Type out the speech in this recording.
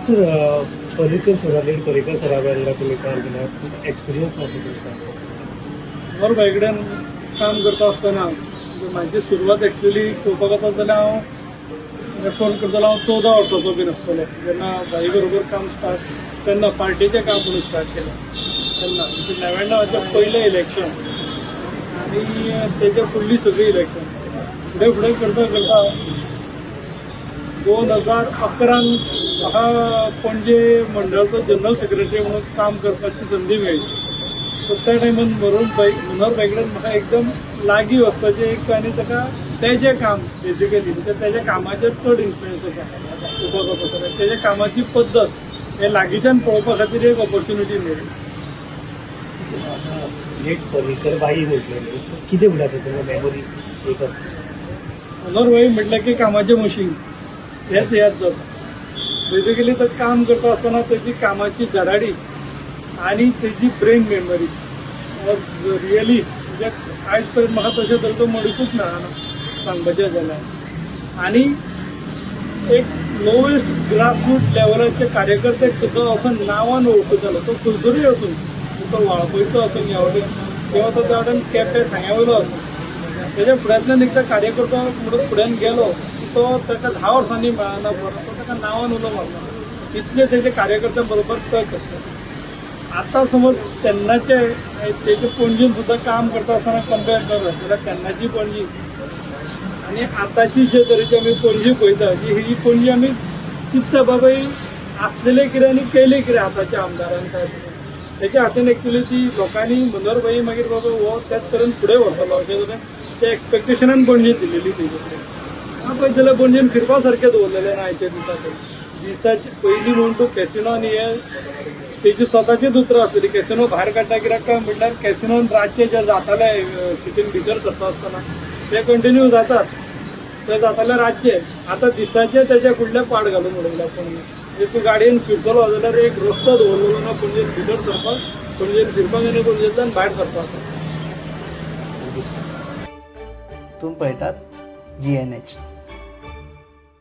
Sir, Parrikar सरा, late Parrikar सरा वांगडा तुमी काम केलां, एक्सपिरियन्स कसो तुमचो? मनोहर भाई कडेन काम करता आसतना म्हाजी सुरवात एक्चुअली पळोवपाक वचत जाल्यार हांव रेफर करतलो, हांव 14 वर्सांचो बीन आसतलो जेन्ना भाई बरोबर काम स्टार्ट, तेन्ना पार्टीचें काम म्हणून स्टार्ट केलें तेन्ना, म्हणजे 99चें पयलें इलेक्शन आनी तेच्या फुडली सगळीं इलेक्शन फुडें फुडें करता करता 2011 म्हाका पणजे मंडळाचो जनरल सेक्रेटरी म्हणून काम करपाची संदी मेळ्ळी. सो त्या टायमान मनोहर भाई कडेन म्हाका एकदम लागीं वचपाचें एक आनी ताका तेजें काम बेजिकली म्हणजे तेज्या कामाचेर चड इन्फ्लुयन्स आसा पळोवपाक वचत, तेज्या कामाची पद्दत हे लागींच्यान पळोवपा खातीर एक ऑपॉर्च्युनिटी मेळ्ळी. लेट पर्रीकर बाई म्हटलें, कितें म्हणटा तुमकां मेमोरी एक आसा? मनोहर भाई म्हटलें की कामाचें मशीन हेच याद जाता. बेजिकली तो काम करता आसतना तेजी कामाची धडाडी आनी तेजी ब्रेन मेमरी वॉज रियली, म्हणजे आयज पर्यंत म्हाका तशें तरेचो मनीसूच मेळना सांगपाचें जाल्यार. आनी एक लोवेस्ट ग्रासरूट लेवलाचे कार्यकर्त्याक सुद्दां असो नांवान वळखतालो, तो खंयसरूय आसूं, तो वाळपयचो आसूं ह्या वटेन किंवा तो त्या वटेन केपें सांग्या वयलो आसूं, तेज्या फुड्यांतल्यान एकदां कार्यकर्तो म्हणून फुड्यान गेलो की तो ताका 10 वर्सांनी मेळना परत, तो ताका नांवान उलो मारना, इतले तेजे कार्यकर्त्यां बरोबर टच आसता. आतां समज तेन्नाचे तेजे पणजीन सुद्दां काम करता आसतना कंपेर करत जाल्यार तेन्नाची पणजी आनी आतांची जे तरेची आमी पणजी पळयता, ही पणजी आमी चिंतता बाबा ही आसलेले कितें आनी केलें कितें आतांच्या आमदारान काय, तेच्या हातीन एक्चुअली ती लोकांनी मनोहर भाई मागीर बाबा हो त्याच तरेन फुडें व्हरतलो अशें तरेन त्या एक्सपेक्टेशनान पणजी दिलेली तेजे कडेन. हांव पळयत जाल्यार पणजेन फिरपा सारकें दवरलेलें ना आयच्या दिसा तरी. दिसाचे पयलीं म्हूण तूं कॅसिनो आनी हे तेजी स्वताचीच उतरां आसतली, कॅसिनो भायर काडटा कित्याक काय म्हटल्यार कॅसिनोन रातचे जे जाताले सिटीन भितर सरता आसतना ते कंटिन्यू जातात, ते जाताले रातचे. आतां दिसाचे तेच्या फुडले पाड घालून उडयला पणजे, म्हणजे तूं गाडयेन फिरतलो जाल्यार एक रस्तो दवरलेलो ना पणजेन भितर सरपाक, पणजेन फिरपाक आनी पणजेंतल्यान भायर सरपाक. तुमी पळयतात GNH.